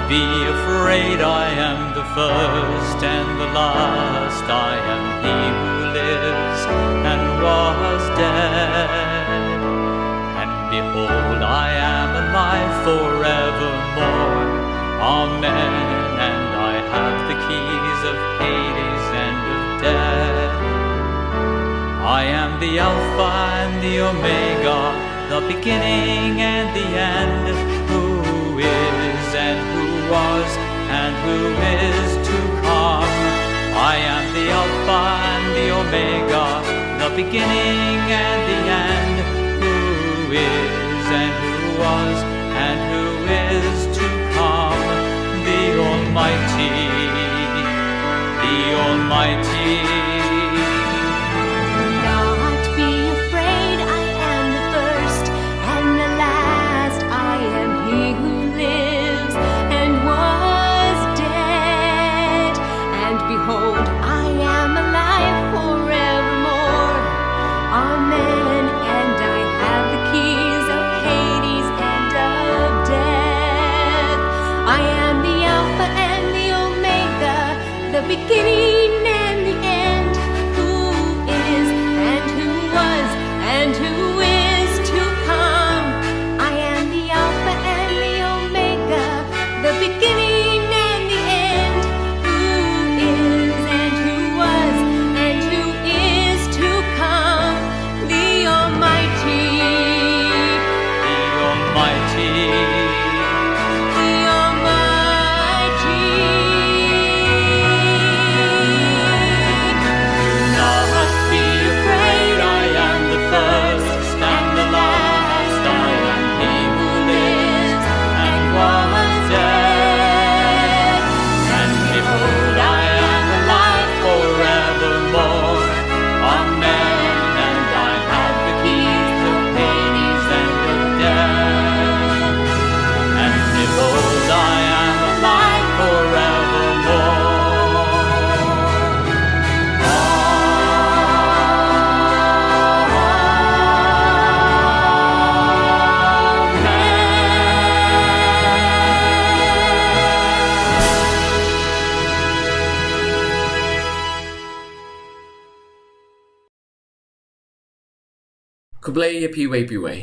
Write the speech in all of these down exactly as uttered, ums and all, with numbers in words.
be afraid, I am the first and the last. I am he who lives and was dead. And behold, I am alive forevermore. Amen. And I have the keys of Hades and of death. I am the Alpha and the Omega, the beginning and the end, who is and who was and who is to come. I am the Alpha and the Omega, the beginning and the end, who is and who was and who is to come, the Almighty, the Almighty. Do not be afraid, I am the first and the last. I am he who lives and was dead. And behold, I am alive forevermore. Amen. And I have the keys of Hades and of death. I am the Alpha and the Omega, the beginning and the end, who is and who was and who is to come. I am the Alpha and the Omega, the beginning and the end, who is and who was and who is to come, the Almighty, the Almighty, the Almighty. Do not be afraid, I am the first and the last. I am he who lives and was dead. And behold, I am alive forevermore. Amen. And I have the keys of Hades and of death. And behold, I am alive forevermore. Khublei ïa phi uwei pa uwei.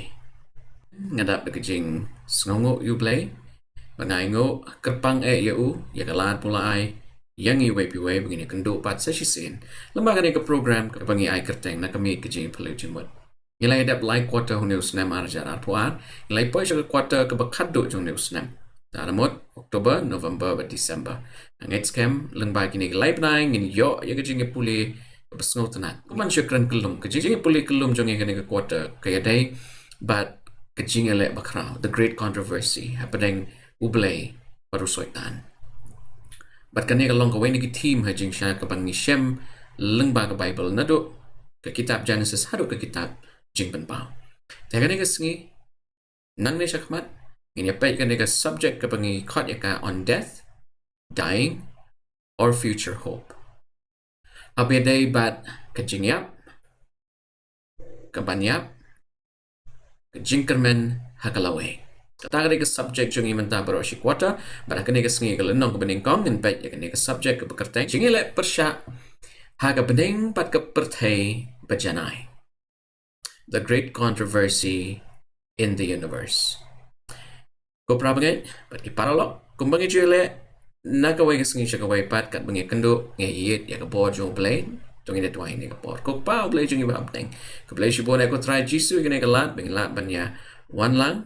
Nga dap da ka jingsngewnguh ïa U Blei ba nga ainguh kyrpang eh ïa u, ïa ka lad ba u la ai ïa ngi uwei pa uwei ba ngin ïakynduh pat sa shisien lyngba kane ka program kaba ngi ai kyrteng Na Ka Miej Ka Jingïaphylliew Jingmut. Ngi la ïadep lai quarter ha une u snem ar hajar arphew ar. Ngi la ïa poi sha ka quarter kaba khatduh jong une u snem. Te la mut October, November bad December. Nga ngeit skhem lyngba kine ki lai bnai ngin ïoh ïa ka jingïapule kaba sngewtynnat. Kumban shu kren kyllum, ka jingïapule kyllum jong ngi kane ka quarter ka ïadei bad ka jingïaleh bakhraw, the great controversy hapdeng U Blei bad u Soitan. Bad kane ka long kawei na ki theme ha jingshisha kaba ngi shem lyngba ka Bible, naduh ka kitab Genesis haduh ka kitab Jingpynpaw. Te kane ka sngi, nangne shakhmat, ngin ïa peit kane ka subject kaba ngi khot ïa ka On Death, Dying, or Future Hope. Haba ïadei bad ka jingïap, ka ban ïap, ka jingkyrmen ha ka lawei. Kata ka dei ka subject jong ngi mynta baroh shi quarter, bad ha kane ka sngi, ka lynnong kaba nyngkong, ngin peit ïa kane ka subject kaba kyrteng Jingïaleh Pyrshah ha ka Bneng bad ka Pyrthei Bajanai. The Great Controversy in the Universe. Ko para bangeit bad ki paralok, kumba ngi ju ïaleh na kawei ka sngi sha kawei pat, katba ngi ïakynduh, ngi ïeit ïa ka bor jong U Blei. To ngin ïa duwai ha kane ka por. Ko Kpa U Blei jong ngi uba ha bneng, khublei shibun eh ko Trai Jisu ïa kane ka lad ba ngi lah ban ïa wan lang,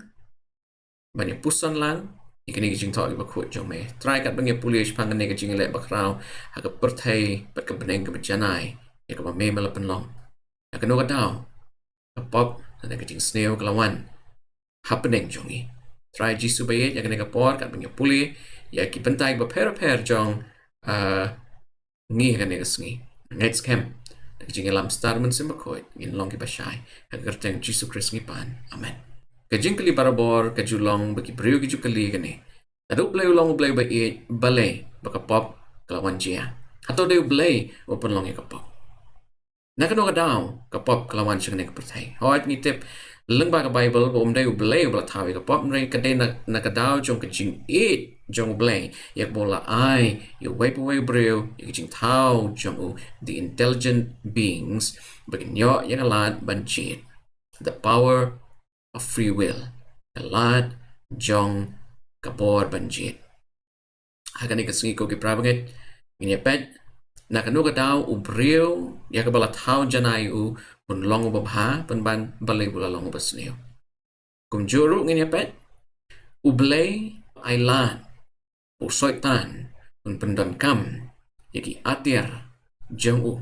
ban ïa puson lang ïa kine ki jingthoh kiba khuid jong me, Trai, katba ngi ïa pule shaphang kane ka jingïaleh bakhraw ha ka pyrthei bad ka bneng kaba janai ïa kaba me me la pynlong. Ha kano ka daw ka pop lane ka jingsniew ka la wan hapdeng jong ngi. Trai Jisu ba ïeit, ïa kane ka por katba ngi ïa pule ïa ki bynta kiba pher pher jong, ah, ngi ha kane ka sngi, ngeit skhem da ka jingïalam star Mynsiem Bakhuid ngin long kiba shai. Ha ka kyrteng Jisu Khrist ngi pan. Amen. Ka jingkylli barabor ka ju long ba ki briew ki ju kylli kane: Lada U Blei u long U Blei uba ïeit, balei ba ka pop ka la wan jia? Hato dei U Blei u pynlong ïa ka pop? Na kano ka daw ka pop ka la wan sha kane ka pyrthei? Hooid, ngi tip Lyngba ka Baibl, ba um dei U Blei uba la thaw ïa ka pop, hynrei ka dei na, na ka daw jong ka jingïeit jong U Blei ïa kaba u la ai ïa uwei pa uwei u briew ïa ka jingthaw jong u, the intelligent beings, ba kin ïoh ïa ka lad ban jied. The power of free will. Ka lad jong ka bor ban jied. Ha kane ka sngi, ko ki para bangeit, ngin ïa peit na kano ka daw u briew ïa kaba la thaw janai u un long uba bha, pynban balei u la long uba sniew. Kumjuh ruh ngin ïa peit, U Blei u ai lad u Soitan un pyndonkam ïa ki atiar jong u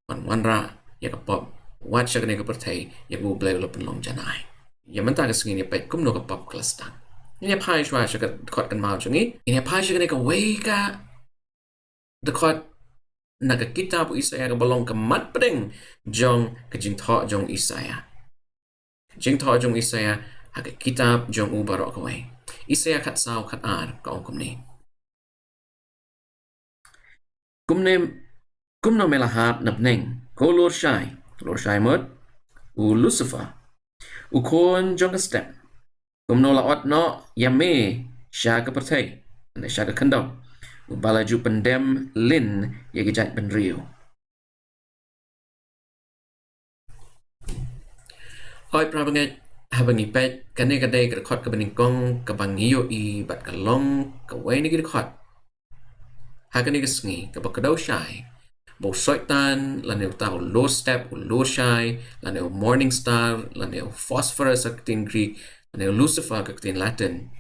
ban wanrah ïa ka pop, wat sha kane ka pyrthei ïa kaba U Blei u la pynlong janai. Ïa mynta ka sngi ngin ïa peit kumno ka pop ka la sdang. Ngin ïa phai shuwa sha ka dkhot kynmaw jong ngi. Ngin ïa phai sha kane kawei ka dkhot na ka kitab u Isaïah kaba long ka mat pdeng jong ka jingthoh jong u Isaïah. Ka jingthoh jong u Isaïah ha ka kitab jong u baroh kawei. Isaïah khatsaw khatar ka ong kumne. Kumne, kumno me la hap na bneng, ko lur shai, lur shai mut, u Lucifer, u khun jong ka step. Kumno la ot noh ïa me sha ka pyrthei, ne sha ka khyndew, uba la ju pyndem lin ïa ki jaitbynriew. Hooid para bangeit, haba ngi peit, kane ka dei ka dkhot kaba nyngkong kaba ngi ïohi bad ka long kawei na ki dkhot ha kane ka sngi kaba kdew shai ba u Soitan, lane uta u lur step, u lur shai, lane u morning star, lane u phosphorus ha ka ktien Greek, lane u Lucifer ha ka ktien Latin,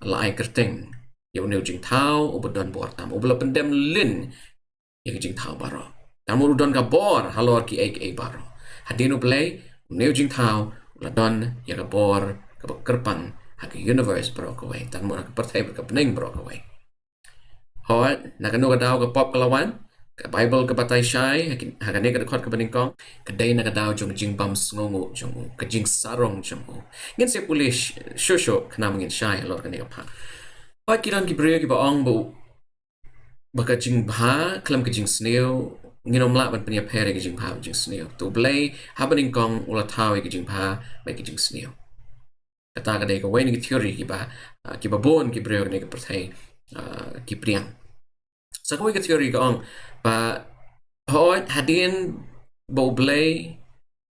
la ai kyrteng ïa une u jingthaw uba don bor tam, uba la pyndem lin ïa ki jingthaw baroh. Tang mut u don ka bor halor kiei kiei baroh. Hadien U Blei, une u jingthaw u la don ïa ka bor kaba kyrpang ha ka universe baroh kawei, tang mut ha ka pyrthei bad ka bneng baroh kawei. Hooid, na kano ka daw ka pop ka la wan? Ka Baibl ka batai shai ha ki, ha kane ka dkhot kaba nyngkong, ka dei na ka daw jong ka jingbym sngewnguh jong u, ka jingsarong jong u. Ngin sa pule sh-, shuh shuh khnang ba ngin shai halor kane ka phang. Hooid, ki don ki briew kiba ong ba u, ba ka jingbha khlem ka jingsniew, ngin ym lah ban pynïapher ïa ka jingbha bad jingsniew. To U Blei haba nyngkong u la thaw ïa ka jingbha bad ka jingsniew. Kata ka dei kawei na ki theory kiba, ah, kiba bun ki briew kane ka pyrthei, ah, ki pdiang. Sa kawei ka theory ka ong ba, hooid, hadien ba U Blei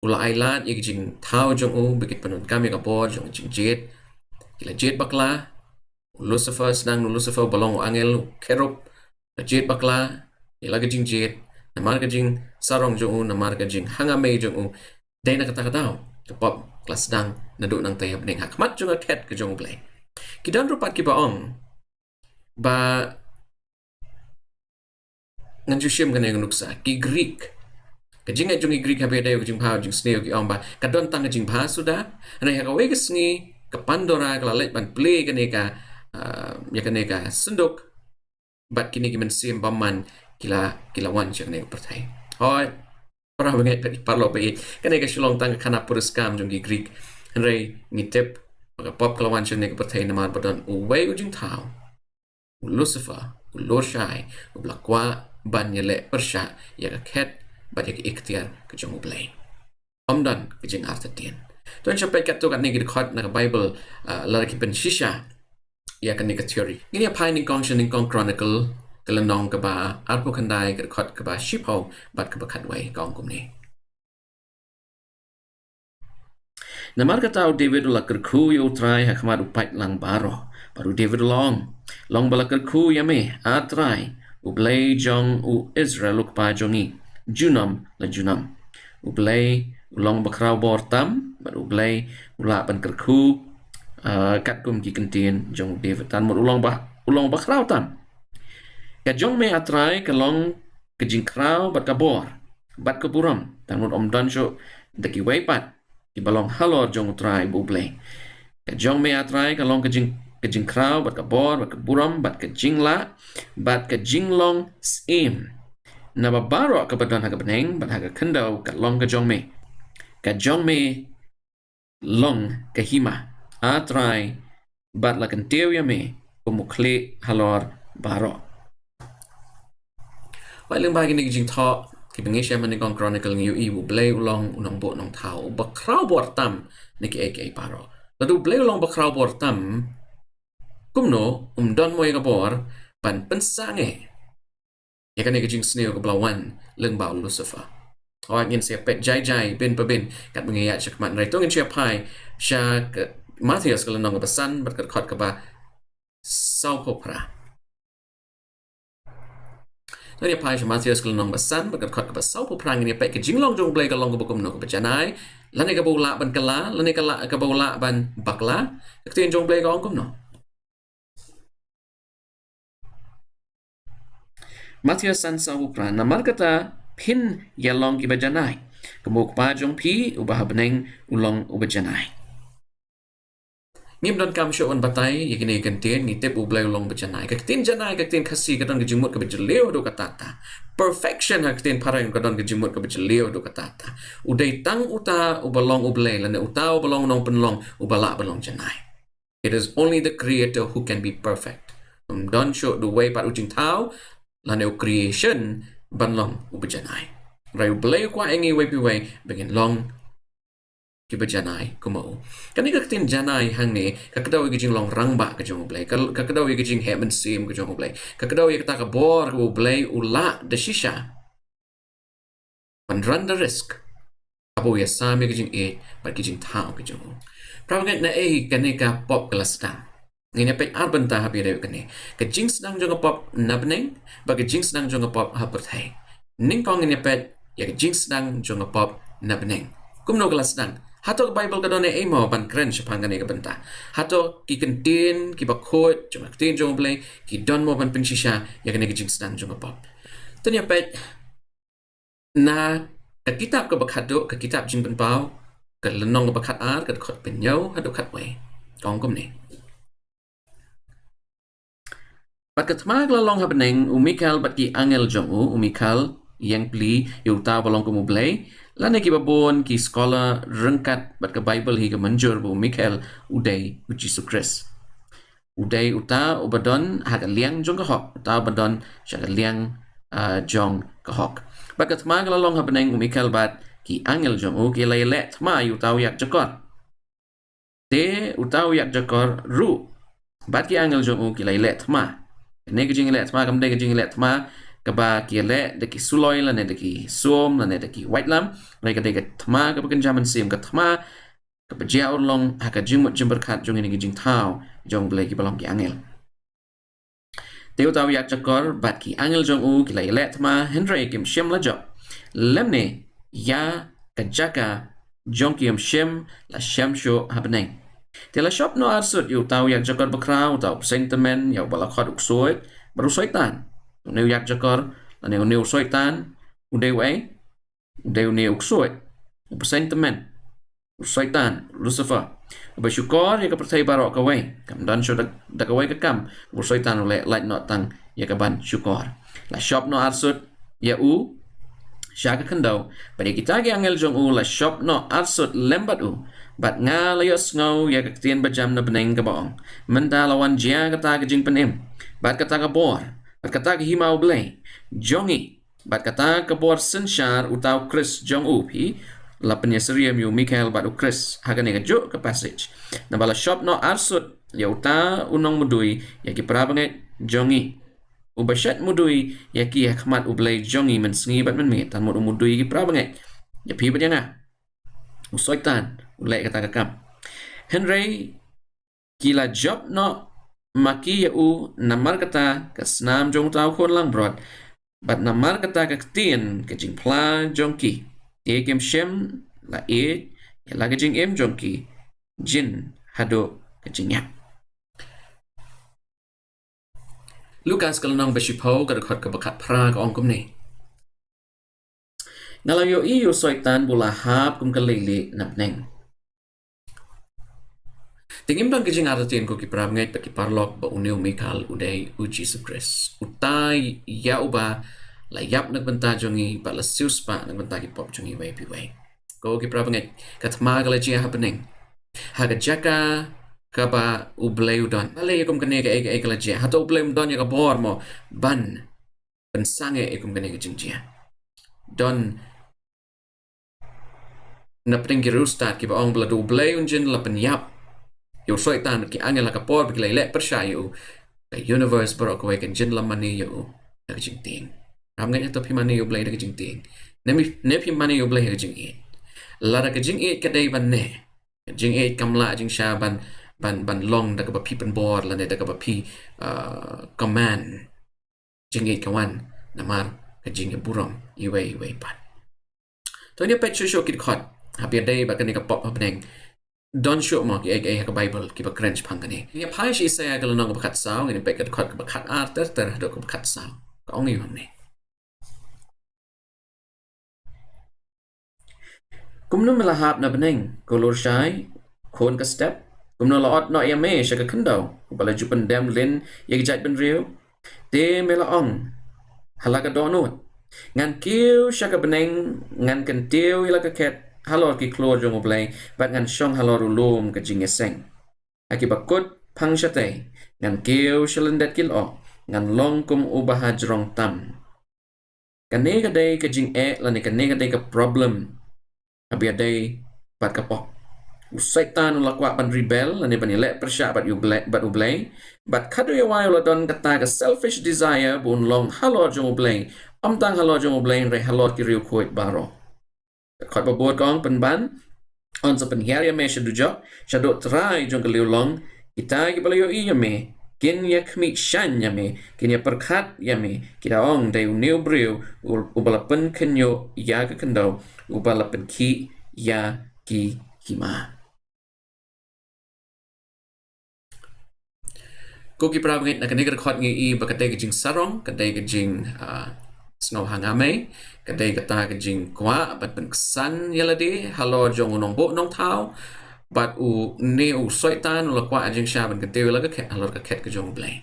u la ai lad ïa ka jingthaw jong u ba kin pyndonkam ïa ka bor jong ka jingjied, ki la jied bakla, u Lucifer, sdang na u Lucifer uba long u angel, u cherub, la jied bakla ïa la ka jingjied, namar ka jingsarong jong u, namar ka jinghangamei jong u. Dei na kata ka daw ka pop ka la sdang naduh nangta ha bneng, ha khmat jong ka khet ka jong U Blei. Ki don ruh pat kiba ong ba, ngan ju shim kane ka nuksa, ki Greek. Ka jingngeit jong ki Greek haba ïadei ka jingbha jingsniew, ki ong ba ka don tang ka jingbha suda. Hynrei ha kawei ka sngi ka Pandora ka la leit ban plie kane ka, ah, ïa kane ka synduk, bad kine ki mynsiem bymman ki la, ki la wan sha kane ka pyrthei. Hooid, para bangeit bad paralok ba ïeit, kane ka shu long tang ka khana puriskam jong ki Greek. Hynrei ngi tip ba ka pop ka la wan sha kane ka pyrthei namar ba don uwei u jingthaw, u Lucifer, u lur shai, uba la kwah ban ïaleh pyrshah ïa ka khet bad ïa ka iktiar ka jong U Blei. Ym don ka jingartatien. To ngin sa peit katto katne ki dkhot na ka Baibl, ah, lada ki pynshisha ïa kane ka theory. Ngin ïa phai nyngkong sha Nyngkong Chronicle, ka lynnong kaba arphew khyndai, ka dkhot kaba shiphew bad kaba khatwei, ka ong kumne. Namar kata u David u la kyrkhu ïa U Trai ha khmat u paidlang baroh. Bad u David u la ong, long ba la kyrkhu ïa me, A Trai, U Blei jong u Israel u kpa jong ngi, junom la junom. U Blei u long ba khraw bor tam, bad U Blei u lah ban kyrkhu, ah, katkum ki ktien jong u David. Tang mut u long ba, u long ba khraw tam. Ka jong me, A Trai, ka long ka jingkhraw bad ka bor bad ka burom, tang mut ym don shuh da kiwei pat kiba long halor jong U Trai ba U Blei. Ka jong me, A Trai, ka long ka jing, ka jingkhraw bad ka bor bad ka burom bad ka jinglah bad ka jinglong syiem. Naba baroh kaba don ha ka bneng bad ha ka khyndew ka long ka jong me. Ka jong me long ka hima, A Trai, bad la kyntiew ïa me kum u khlieh halor baroh. Wat lyngba kine ki jingthoh, Kiba ngi shem ha nyngkong Chronicle ngi ïohi ba U Blei u long u nongbuh nongthaw, uba khraw bor tam na kiei kiei baroh. Lada U Blei u long uba khraw bor tam, kumno um don mo ïa ka bor ban pynsangeh ïa kane ka jingsniew kaba la wan lyngba u Lucifer? Hooid, ngin sa ïa peit jai jai, byn pa byn, katba ngi ïaid shakhmat, hynrei to ngin sa ïa phai sha ka Mathaios ka lynnong kaba san bad ka dkhot kaba sawphew phra. To ngin ïa phai sha Mathaios ka lynnong ba san bad ka dkhot kaba sawphew phra, ngin ïa peit ka jinglong jong U Blei ka long kaba kumno, kaba janai, lane kaba u lah ban kylla, lane ka lah, kaba u lah ban bakla. Ka ktien jong U Blei ka ong kumno? Mathaios san sawphew phra: Namar kata phin ïa long kiba janai, kum u Kpa jong phi uba ha bneng u long uba janai. Ngim donkam shuh ban batai ïa kine ki kyntien, ngi tip U Blei u long uba janai. Ka ktien janai, ka ktien Khasi, ka don ka jingmut kaba jylliew haduh katta katta. Perfection ha ka ktien Phareng ka don ka jingmut kaba jylliew haduh katta katta. U dei tang uta uba long U Blei, lane uta uba long u nongpynlong, uba lah ban long janai. It is only the Creator who can be perfect. Um don shuh da uwei pat u jingthaw lane u creation ban long uba janai. Hynrei U Blei u kwah ïa ngi iwei pa iwei ba ngin long kiba janai kum u. Kane ka ktien janai hangne ka kdew ïa ka jinglong rangbah ka jong U Blei, ka, ka kdew ïa ka jingheh mynsiem ka jong U Blei, ka kdew ïa kata ka bor kaba U Blei u lah da shisha ban run the risk haba u ïasam ïa ka jingïeit bad ka jingthaw ka jong u. Parabangeit, naei kane ka pop ka la sdang? Ngin ïa peit ar bynta haba ïadei bad kane: ka jingsdang jong ka pop na bneng bad ka jingsdang jong ka pop ha pyrthei. Nyngkong ngin ïa peit ïa ka jingsdang jong ka pop na bneng. Kumno ka la sdang? Hato ka Baibl ka don ei ei mo ban kren shaphang kane ka bynta? Hato ki kyntien kiba khuid jong ka ktien jong U Blei ki don mo ban pynshisha ïa kane ka jingsdang jong ka pop? To ngin ïa peit na ka kitab kaba khatduh, ka kitab Jingpynpaw, ka lynnong kaba khatar, ka dkhot hynñiew haduh khatwei. Ka ong kumne: Bad ka thma ka la long ha bneng, u Mikhael bad ki angel jong u. U Mikhael ïeng pli ïa uta uba long kum U Blei, lane kiba bun ki scholar ryngkat bad ka Baibl hi ka mynjur ba u Mikhael u dei u Jisu Khrist. U dei uta uba don ha ka liang jong ka hok, uta uba don sha ka liang, ah, jong ka hok. Bad ka thma ka la long ha bneng, u Mikhael bad ki angel jong u ki la ïaleh thma ïa uta u yak jakor. Te uta u yak jakor ruh bad ki angel jong u ki la ïaleh thma. Kane ka jingïaleh thma kam dei ka jingïaleh thma kaba ki ïaleh da ki suloi lane da ki sum lane da ki waitlam, hynrei ka dei ka thma kaba kynja mynsiem, ka thma kaba jia urlong ha ka jingmut jingpyrkhat jong kine ki jingthaw jong U Blei kiba long ki angel. Te uta u yak jakor bad ki angel jong u ki la ïaleh thma, hynrei kim shym la jop, lymne ïa ka jaka jong ki ym shym la shem shuh ha bneng. Te la shop noh arsut ïa uta u yak jakor bakhraw, uta u bseiñ tymmen, ïa uba la khot u ksuid bad u soitan. Une u yak jakor lane une u soitan u dei uei? U dei une u ksuid, u bseiñ tymmen, u soitan, u Lucifer, uba shukor ïa ka pyrthei baroh kawei. Kam don shuh da, da kawei ka kam kaba u soitan u leh, lait noh tang ïa kaban shukor. La shop noh arsut ïa u sha ka khyndew, bad ïa kita ki angel jong u la shop noh arsut lem bad u. Bad nga la ïohsngew ïa ka ktien bajam na bneng kaba ong: Mynta la wan jia kata ka jingpynim, bad kata ka bor, bad kata ka hima U Blei jong ngi, bad kata ka bor synshar uta u Khrist jong u. Phi la pynïasyriem ïa u Mikhael bad u Khrist ha kane kajuh ka passage. Naba la shop noh arsut ïa uta u nongmudui ïa ki parabangeit jong ngi, uba shait mudui ïa ki ha khmat U Blei jong ngi mynsngi bad mynmiet. Tan mut u mudui ïa ki parabangeit, ïa phi bad ïa nga. U soitan u leh kata ka kam. Hynrei ki la jop noh ma ki ïa u namar kata ka snam jong uta u khun langbrot, bad namar kata ka ktien ka jingphla jong ki. Te kim shym la ïeit ïa la ka jingim jong ki jin haduh ka jingïap. Lukas ka lynnong ba shiphew, ka dkhot kaba khatphra, ka ong kumne: Nga la ïohi ïa u soitan ba u la hap kum ka leilieh na bneng. Te ngim don ka jingartatien ko ki parabangeit bad ki paralok ba une u Mikhael u dei u Jisu Khrist, uta ïa uba la ïap na ka bynta jong ngi bad la siewspah na ka bynta ki pop jong ngi iwei pa iwei. Ko ki parabangeit, ka thma ka la jia ha bneng ha ka jaka kaba U Blei u don. Balei ïa kum kane kaei kaei ka la jia? Hato U Blei um don ïa ka bor mo ban pynsangeh ïa kum kane ka jingjia? don na pdeng ki riewstad kiba ong ba lada U Blei un jin la pynïap ïa u Soitan, ki angel ha ka por ba ki la leh pyrshah ïa u, ka universe baroh kawei kan jin la mane ïa u da ka jingtieng. Ngam ngeit hato phi mane ïa U Blei da ka jingtieng. Ne phi, ne phi mane ïa U Blei da ka jingïeit. Lada ka jingïeit ka dei ban ne, ka jingïeit kam lah jingshisha ban, ban, ban long da kaba phi pynbor lane da kaba phi, uh, command. Jingïeit ka wan namar ka jingïaburom iwei iwei pat. To ngin ïa peit shuh shuh ki dkhot haba ïadei bad kane ka pop ha bneng. Don shuh mo kiei kiei ha ka Baibl kiba kren shaphang kane. Ngin ïa phai sha Isaïah ka lynnong kaba khatsaw, ngin ïa peit ka dkhot kaba khatar ter ter haduh kaba khatsaw. Ka ong ïa u hangne. Kumno me la hap na bneng, ko Lurshai, khun ka step? Kumno la ot noh ïa me sha ka khyndew, uba la ju pyndem lin ïa ki jaitbynriew? Te me la ong ha la ka dohnud, ngan kiew sha ka bneng, ngan kyntiew ïa la ka khet halor ki khlur jong U Blei, bad ngan shong halor u lum ka jingïaseng. Ha kiba kut phang shatei, ngan kiew sha lyndet ki lyoh, ngan long kum uba ha jrong tam. Kane ka dei ka jingeh lane kane ka dei ka problem haba ïadei bad ka pop. U Soitan u la kwah ban rebel lane ban ïaleh pyrshah bad U Blei, bad U Blei. Bad khadduh ïa wai u la don kata ka selfish desire ba un long halor jong U Blei, ym tang halor jong U Blei hynrei halor ki riewkhuid baroh. Ka dkhot ba bud ka ong, pynban, yn sa pynhiar ïa me sha dujok, shaduh trai jong ka liewlong. Kita kiba la ïohi ïa me kin ïa khmih shaiñ ïa me, kin ïa pyrkhat ïa me, ki da ong, dei une u briew u-, uba la pynkhynñiuh ïa ka khyndew, uba la pynkhih ïa ki hima. Ko ki para bangeit, na kane ka dkhot ngi i ba ka dei ka jingsarong, ka dei ka jing, ah, sngewhangmei, ka dei kata ka jingkwah ban pynksan ïa lade halor jong u nongbuh nongthaw, bad une u Soitan u la kwah jingshisha ban kyntiew ïa la ka khet halor ka khet ka jong U Blei.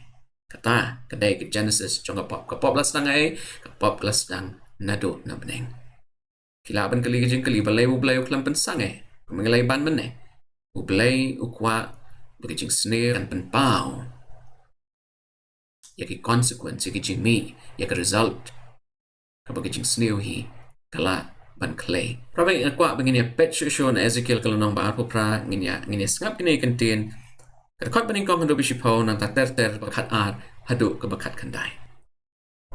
Kata ka dei ka genesis jong ka pop. Ka pop la sdang ei? Ka pop la sdang naduh na bneng. Ki lah ban kylli ka jingkylli, balei U Blei u khlem pynsangeh kumba ngi la ïa ban mynne? U Blei u kwah ba ka jingsniew kan pynpaw ïa ki consequence, ïa ki jingmih, ïa ka result kaba ka jingsniew hi ka lah ban khlei. Para bangeit, nga kwah ba ngin ïa peit shuh shuh na Ezekiel ka lynnong ba arphew phra, ngin ïa, ngin ïa sngap kine ki kyntien. Ka dkhot ba nyngkong haduh ba shiphew, nangta ter ter ba khatar haduh kaba khatkhyndai.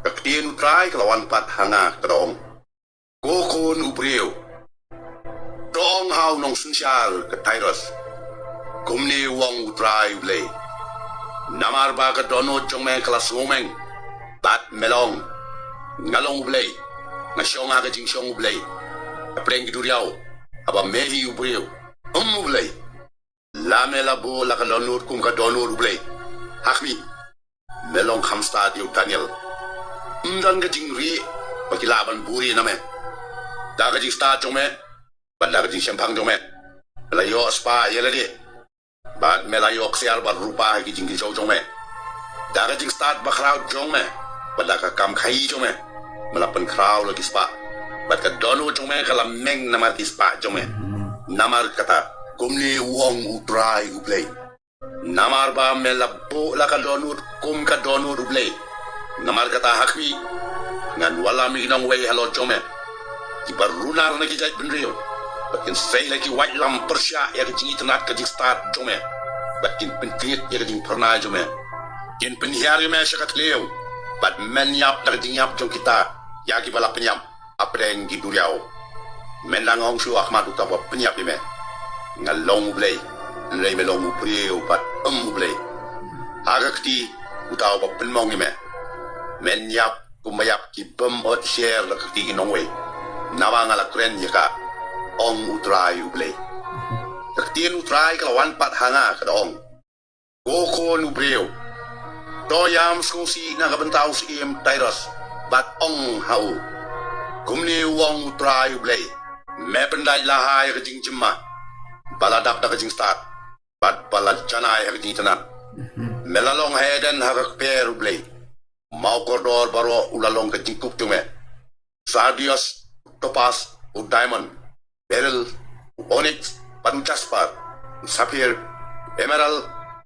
Ka ktien U Trai ka la wan pat ha nga, ka da ong, ko khun u briew, to ong ha u nongsynshar ka Tyrus, kumne u ong U Trai U Blei: Namar ba ka dohnud jong me ka la sngewmeng, bad me la ong, nga long U Blei, nga shong ha ka jingshong U Blei hapdeng ki duriaw, haba me hi u briew, ym U Blei. La me la buh la ka dohnud kum ka dohnud U Blei. Ha khmih, me long kham stad ïa u Daniel. Ym don ka jingrieh ba ki lah ban buhrieh na me. Da ka jingstad jong me bad da ka jingshemphang jong me, me la ïoh spah ïa lade, bad me la ïoh ksiar bad rupa ha ki jingkynshew jong me. Da ka jingstad bakhraw jong me bad da ka kam khaïi jong me, me la pynkhraw la ki spah, bad ka dohnud jong me ka la meng namar ki spah jong me. Namar kata, kumne u ong U Trai U Blei: Namar ba me la buh la ka dohnud kum ka dohnud U Blei, namar kata ha khmih, ngan wallam ïa ki nongwei halor jong me, kiba runar na ki jaitbynriew, bad kin sei la ki waitlam pyrshah ïa ka jingitynnad ka jingstad jong me, bad kin pyntngit ïa ka jingphyrnai jong me. Kin pynhiar ïa me sha ka thliew, bad men ïap da ka jingïap jong kita ïa kiba la pynïap hapdeng ki duriaw. Men dang ong shuh ha khmat uta uba pynïap ïa me, nga long U Blei, hynrei me long u briew bad ym U Blei. Ha ka kti uta uba pynmong ïa me, men ïap kumba ïap ki bym ot sher da ka kti ki nongwei, naba nga la kren ïa ka, ong U Trai U Blei. Ka ktien U Trai ka la wan pat ha nga, ka da ong, ko khun u briew, to ïam sngewsih na ka bynta u syiem Tyrus, bad ong ha u, kumne u ong U Trai U Blei: Me pyndait la ha ïa ka jingjymma ba la dap da ka jingstad, bad ba la janai ha ka jingitynnad. Me la long ha Eden ha ka kper U Blei. Ma u kordor baroh u la long ka jingkup jong me. Sardius, u topas, u diamond, beryl, u onyx, bad u jasper, u sapphire, u emerald,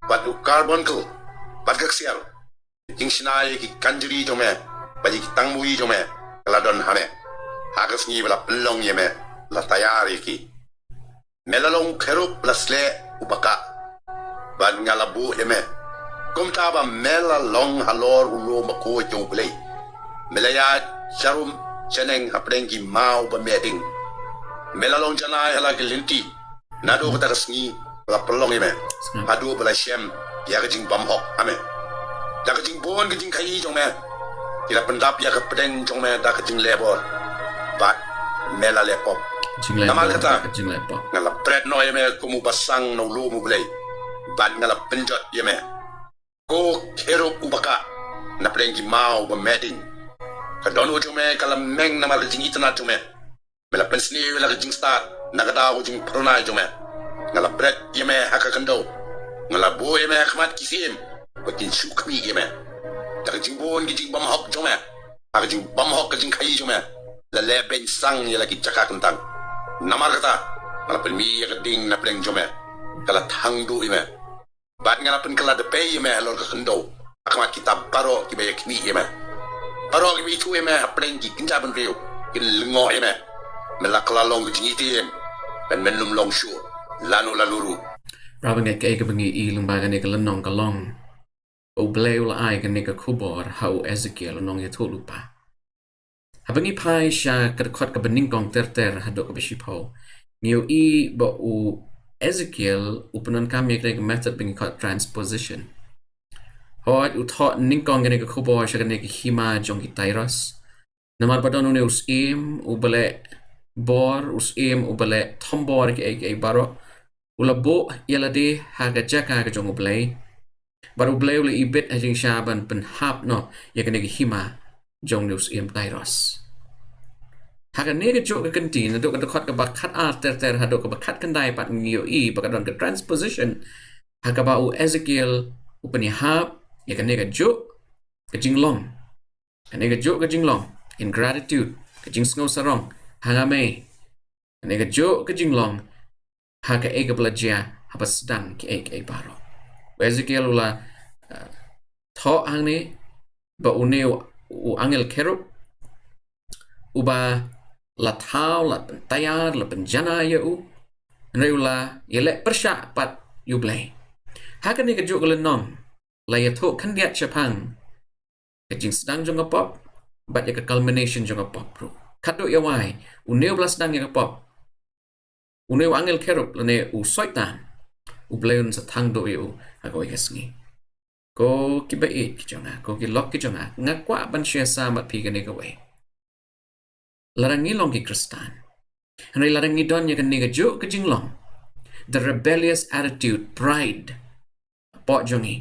bad u carbuncle, bad ka ksiar. Jingshna ïa ki kanjri jong me bad ïa ki tangmui jong me ka la don ha me. Ha ka sngi ba la pynlong ïa me, la tayar ïa ki. Me la long u kherub ba la sleh uba kah, bad nga la buh ïa me. Kumta ba me la long halor u lum bakhuid jong U Blei. Me la ïaid sharum shaneng hapdeng ki maw ba meh ding. Me la long janai ha la ki lynti. Naduh kata ka sngi ba la pynlong ïa me, haduh ba la shem ïa ka jingbymhok ha me. Da ka jingbun ka jingkhaii jong me ki la pyndap ïa ka pdeng jong me da ka jinglehbor, bad me la leh pop. Jinglehbor, namar kata, da ka jinglehbor, nga la bret noh ïa me kum u basang na u lum U Blei, bad nga la pynjot ïa me. Ko kherub uba kah, na pdeng ki maw ba meh ding. Ka dohnud jong me ka la meng namar ka jingitynnad jong me. Me la pynsniew ïa la ka jingstad na ka daw ka jingphyrnai jong me. Nga la bret ïa me ha ka khyndew. Nga la buh ïa me ha khmat ki syiem, ba kin shu khmih ïa me. Da ka jingbun ka jingbymhok jong me, ha ka jingbymhok ka jingkhaii jong me, la leh beiñ sang ïa la ki jaka kyntang. Namar kata, nga la pynmih ïa ka ding na pdeng jong me. Ka la thang duh ïa me. Bad nga la pynkylla da pei ïa me halor ka khyndew, ha khmat kita baroh kiba ïa khmih ïa me. Baroh kiba ithuh ïa me hapdeng ki kynja bynriew kin lyngngoh ïa me. Me la kylla long ka jingithuh, bad men ym long shuh lano lano ruh. Para bangeit, kaei kaba ngi i lyngba kane ka lynnong ka long, U Blei u la ai kane ka khubor ha u Ezekiel u nongïathuhlypa. Haba ngi phai sha ka dkhot kaba nyngkong ter ter haduh kaba shiphew, ngi ïohi ba u Ezekiel u pyndonkam ïa kane ka method ba ngi khot transposition. Hooid, u thoh nyngkong kane ka khubor sha kane ka hima jong ki Tyrus. Namar ba don une u syiem uba leh bor, u syiem uba leh thombor kiei kiei baroh, u la buh ïa lade ha ka jaka ka jong U Blei. Bad U Blei u la ibit ha jingshisha ban pynhap noh ïa kane ka hima jong une u syiem Tyrus. Ha kane kajuh ka kynti, naduh ka dkhot kaba khatar ter ter haduh kaba khatkhyndai pat, ngi ïohi ba ka don ka transposition ha kaba u Ezekiel u pynïahap ïa kane kajuh ka jinglong. Kane kajuh ka jinglong, ingratitude, ka jingsngew sarong ha nga mei. Kane kajuh ka jinglong ha kaei kaba la jia haba sdang kiei kiei baroh. U Ezekiel u la, uh, thoh hangne ba une u, u angel kherub uba la thaw, la pyntayar, la pynjanai ïa u, hynrei u la ïaleh pyrshah pat ïa U Blei. Ha kane kajuh ka lynnong la ïathuh khyndiat shaphang ka jingsdang jong ka pop bad ïa ka culmination jong ka pop ruh. Khatduh ïa wai, une uba la sdang ïa ka pop, une u angel kherub lane u Soitan, U Blei un sa thang duh ïa u ha kawei ka sngi. Ko kiba ïeit ki jong nga, ko ki lok ki jong nga, nga kwah ban share sa bad phi kane kawei. Lada ngi long ki Khristan, hynrei lada ngi don ïa kane kajuh ka jinglong, the rebellious attitude, pride, hapoh jong ngi,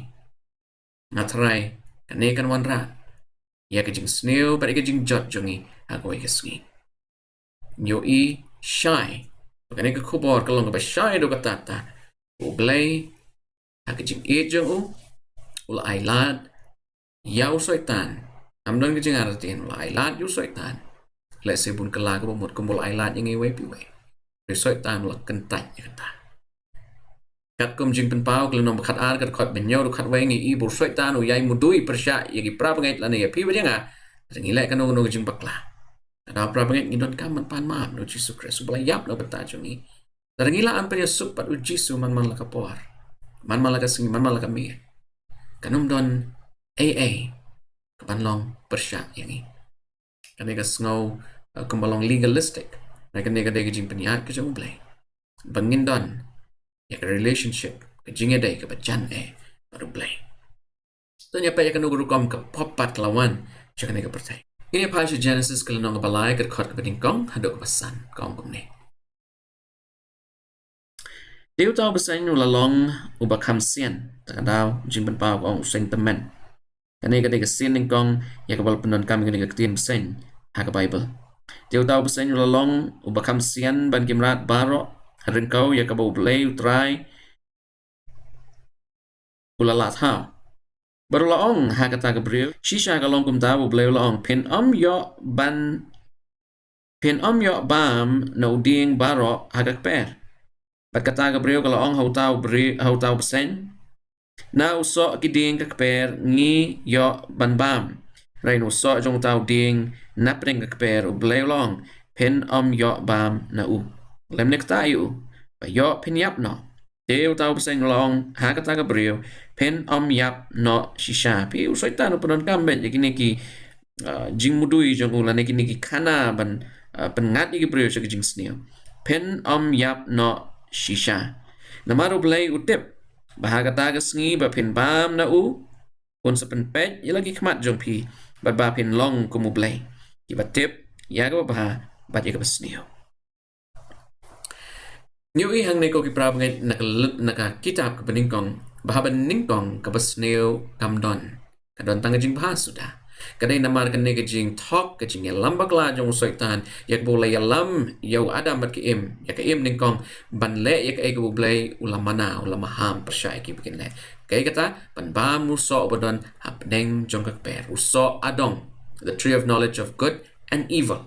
nga tharai kane kan wanrah ïa ka jingsniew bad ïa ka jingjot jong ngi ha kawei ka sngi. Ngi ïohi shai ba kane ka khubor ka long kaba shai haduh katta katta. U Blei, ha ka jingïeit jong u, u la ailad ïa u Soitan. Ym don ka jingartatien, u la ailad ïa u Soitan. Lehse bun kylla kaba mut kumba u la ailad ïa ngi iwei pa iwei. Hynrei u Soitan u la kyntait ïa kata. Katkum Jingpynpaw ka lynnong ba khatar, ka dkhot ba hynñiew haduh khatwei, ngi i ba u Soitan u ïai mudui pyrshah ïa ki para bangeit lane ïa phi bad ïa nga. Lada ngi leh kano kano ka jingbakla, lada para bangeit ngi donkam ban pan map na u Jisu Khrist uba la ïap na ka bynta jong ngi, lada ngi lah ban pynïasuk bad u Jisu man man la ka por, man man la ka sngi, man man la ka miet, kan ym don ei ei kaban long pyrshah ïa ngi. Kane ka sngew, eh, kumba long legalistic. Hynrei kane ka dei ka jingpynïaid ka jong U Blei ba ngin don ïa ka relationship, ka jingïadei kaba jan eh bad U Blei. To ngin ïa peit ïa kano ka rukom ka pop pat ka la wan sha kane ka pyrthei. Ngin ïa phai sha Genesis ka lynnong kaba lai, ka dkhot kaba nyngkong haduh kaba san, ka ong kumne. Te uta u bseiñ u la long uba kham sian, ta ka daw Jingpynpaw ka ong u seiñ tymmen. Kane ka dei ka sien nyngkong ïa kaba la pyndonkam ïa kane ka ktien bseiñ ha ka Baibl. Te uta u bseiñ u la long uba kham sian ban ki mrad baroh, ha ryngkew ïa kaba U Blei U Trai u la lah thaw. Bad u la ong ha kata ka briew, shisha ka long kumta, U Blei u la ong, phin ym ïoh ban, phin ym ïoh bam na u dieng baroh ha ka kper. Bad kata ka briew ka la ong ha uta u bri-, ha uta u bseiñ, na u soh ki dieng ka kper ngi ïoh ban bam, hynrei na u soh jong uta u dieng na pdeng ka kper U Blei u la ong, phin ym ïoh bam na u. Lem ne kata ïa u, ba ïoh phin ïap noh. Te uta u bseiñ u la ong ha kata ka briew, phin ym ïap noh shisha. Phi, u Soitan u pyndonkam beit ïa kine ki, ah, jingmudui jong u lane kine ki khana ban, ah, pynngat ïa ki briew sha ka jingsniew. Phin ym ïap noh shisha. Namar U Blei u tip ba ha kata ka sngi ba phin bam na u, un sa pynpeit ïa la ki khmat jong phi, bad ba phin long kum U Blei, kiba tip ïa kaba bha bad ïa kaba sniew. Ngi ïohi hangne ko ki para bangeit na ka l-, na ka kitab kaba nyngkong, ba haba nyngkong kaba sniew kam don. Ka don tang ka jingbha suda. Ka dei namar kane ka jingthok, ka jingïalam bakla jong u Soitan, ïa kaba u la ïalam ïa u Adam bad ka Im, ïa ka Im nyngkong, ban leh ïa kaei kaba U Blei u la mana, u la maham pyrshah ïa ki ba kin leh. Kaei kata? Ban bam u soh ba don hapdeng jong ka kper, u soh adong, the tree of knowledge of good and evil.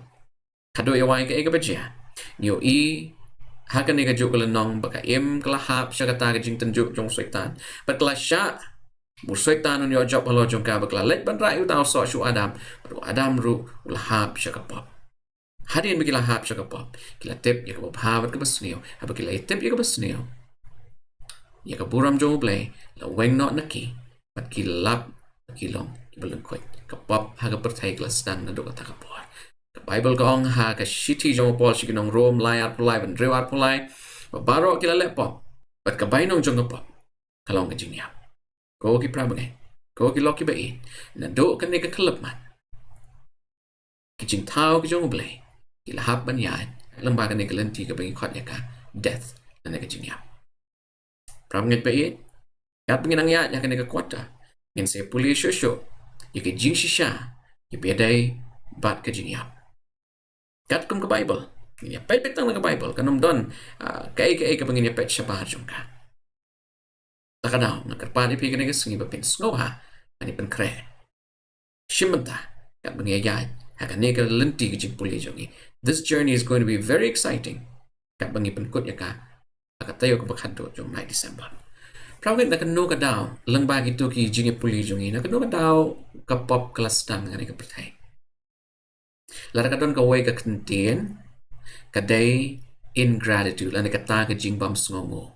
Haduh ïa wei kaei kaba jia? Ngi ïohi ha kane kajuh ka lynnong ba ka Im ka la hap sha kata ka jingtynjuh jong u Soitan. Bad ka la shah ba u Soitan un ïoh jop halor jong ka, bad ka la leit ban rah ïa uta u soh sha u Adam. Bad u Adam ruh u la hap sha ka pop. Hadien ba ki la hap sha ka pop, ki la tip ïa kaba bha bad kaba sniew. Haba ki la tip ïa kaba sniew, ïa ka burom jong U Blei la weng noh na ki, bad ki lap, bad ki long kiba lyngkhuid. Ka pop ha ka pyrthei ka la sdang naduh kata ka por. Ka Baibl ka ong ha ka shithi jong u Paul sha ki nong Rom lai arphew lai bad hynriew arphew lai, ba baroh ki la leh pop, bad ka bainong jong ka pop ka long ka jingïap. Ko ki para bangeit, ko ki lok kiba ïeit, naduh kane ka khyllipmat, ki jingthaw ki jong U Blei ki la hap ban ïaid lyngba kane ka lynti kaba ngi khot ïa ka death, lane ka jingïap. Para bangeit ba ïeit, katba ngin nang ïaid ha kane ka quarter, ngin sa pule shuh shuh ïa ka jingshisha, ïa kaba ïadei bad ka jingïap. Katkum ka Baibl, ngin ïa peit peit tang na ka Baibl, kan ym don, ah, kaei kaei kaba ngin ïa peit shabar jong ka. Ta ka daw nga kyrpad ïa phi kane ka sngi ba phin sngewbha ban ïa pynkhreh shim bynta katba ngi ïaid ha kane ka lynti ka jingpule jong ngi. This journey is going to be very exciting katba ngi pynkut ïa ka ha ka taïew kaba khatduh jong u bnai December. Para bangeit, na kano ka daw lyngba kito ki jingïapule jong ngi, na kano ka daw ka pop ka la sdang ha kane ka pyrthei? Lada ka don kawei ka kyntien, ka dei ingratitude, lane kata ka jingbym sngewnguh.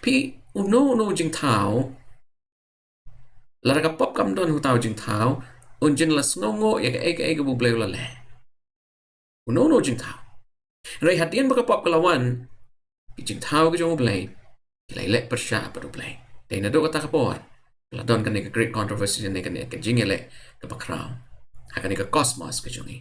Phi, uno uno u jingthaw, lada ka pop kam don ha uta u jingthaw, un jin la sngewnguh ïa kaei kaei kaba U Blei u la leh. Uno uno u jingthaw. Hynrei hadien ba ka pop ka la wan, ki jingthaw ki jong U Blei ki la ïaleh pyrshah bad U Blei. Dei naduh kata ka por ka la don kane ka great controversy, ne kane ka jingïaleh kaba khraw ha kane ka cosmos ka jong ngi.